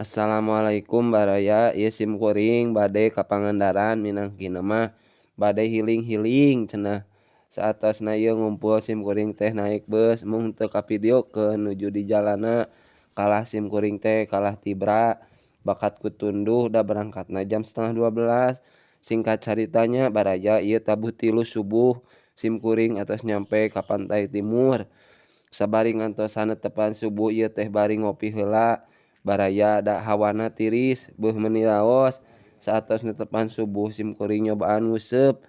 Assalamualaikum baraya, ieu sim kuring bade ka Pangandaran minangkina mah bade healing-healing cenah. Saatosna ieu ngumpul sim kuring teh naik bus mung teu kavideokeun nuju di jalanna kalah sim kuring teh kalah tibra bakat ku tunduh da berangkatna jam 11.30. Singkat caritanya baraya, ieu tabuh 3 subuh sim kuring atos nyampe ka Pantai Timur. Sabari ngantosan netepan subuh ieu teh bari ngopi heula baraya, da hawana tiris, beuh meuni raos. Saatos netepan subuh sim kuring nyobaan nguseup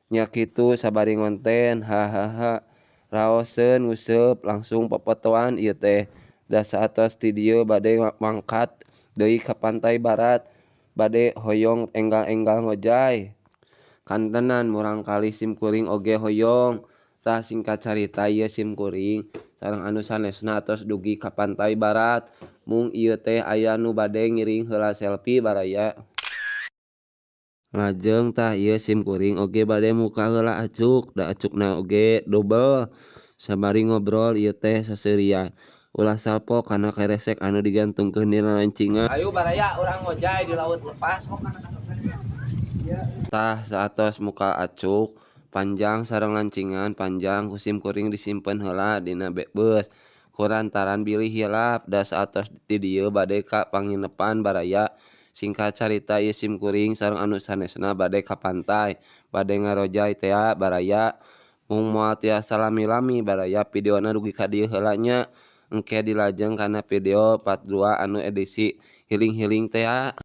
nya kitu sabari ngonten hahaha, raoseun nguseup langsung popotoan ieu teh. Da saatos ti dieu bade mangkat deui ka Pantai Barat, bade hoyong enggal-enggal ngojay. Kantenan murangkalih sim kuring oge hoyong. Tah, singkat carita ieu sim kuring sareng anu sanesna atos dugi ka Pantai Barat, mung ieu teh aya nu bade ngiring heula selfie, baraya. Lajeng tah ieu sim kuring oge bade muka heula acuk, da acukna oge dobel. Sabari ngobrol ieu teh saseurian, ulah salfok kana keresek anu digantungkeun dina lancingan. Ayo baraya, urang ngojay di laut lepas. Tah, saatos muka acuk panjang sareng lancingan panjang ku sim kuring disimpen heula dina beus kulantaran bilih hilap, da saatos ti dieu bade ka panginepan, baraya. Singkat carita ieu sim kuring sareng anu sanesna bade ka pantai, bade ngarojay tea, baraya. Mung moal tiasa lami-lami, baraya, videona dugi ka dieu heula nya, engke dilajeng kana video part 2 anu edisi healing-healing tea.